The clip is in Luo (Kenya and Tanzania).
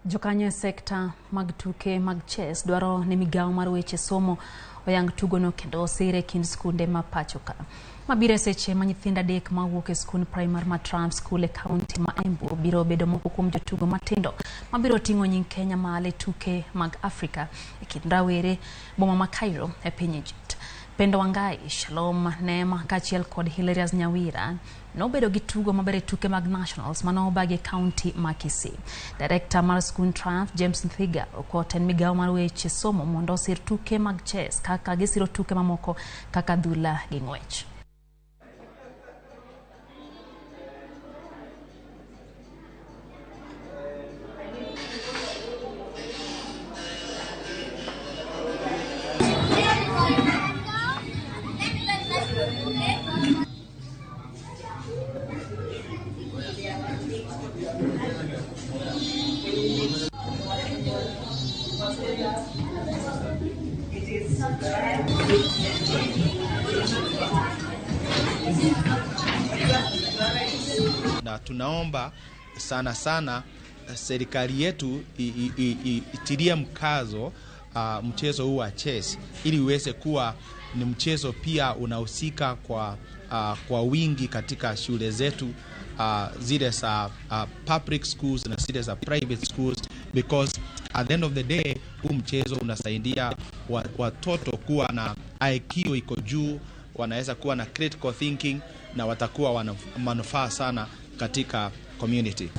Jokanyo e sekta mag tuke mag chess dwaro ni migawo mar weche somo oyang tugono kendo osire e kind skunde ma pacho ka. Mabiro e seche ma nyithindo adek mawuok e skund primar ma Trump School e kaunti ma Embu biro bedo moko kuom jotugo matindo mabiro ting'o nying Kenya malo e tuke mag Afrika e kind rawere boma ma Cairo e piny Egypt. Pendo Wangai, Shalom Neema kaachiel kod Hilarious Nyawira nobedo gi tugo maber e tuke mag Nationals mane obagi e kaunti ma Kisii. Director mar skund Triumph James Nthiga okwayo tend migawo mar weche somo mondo osir tuke mag chess kaka gisiro tuke mamoko kaka adhula gi ng'wech. Na tunaomba sana sana serikali yetu itilie mkazo mchezo huu wa chess ili uweze kuwa ni mchezo pia unahusika kwa wingi katika shule zetu zile za public schools na zile za private schools, because at the end of the day huu mchezo unasaidia watoto kuwa na IQ iko juu, wanaweza kuwa na critical thinking na watakuwa wana manufaa sana katika community.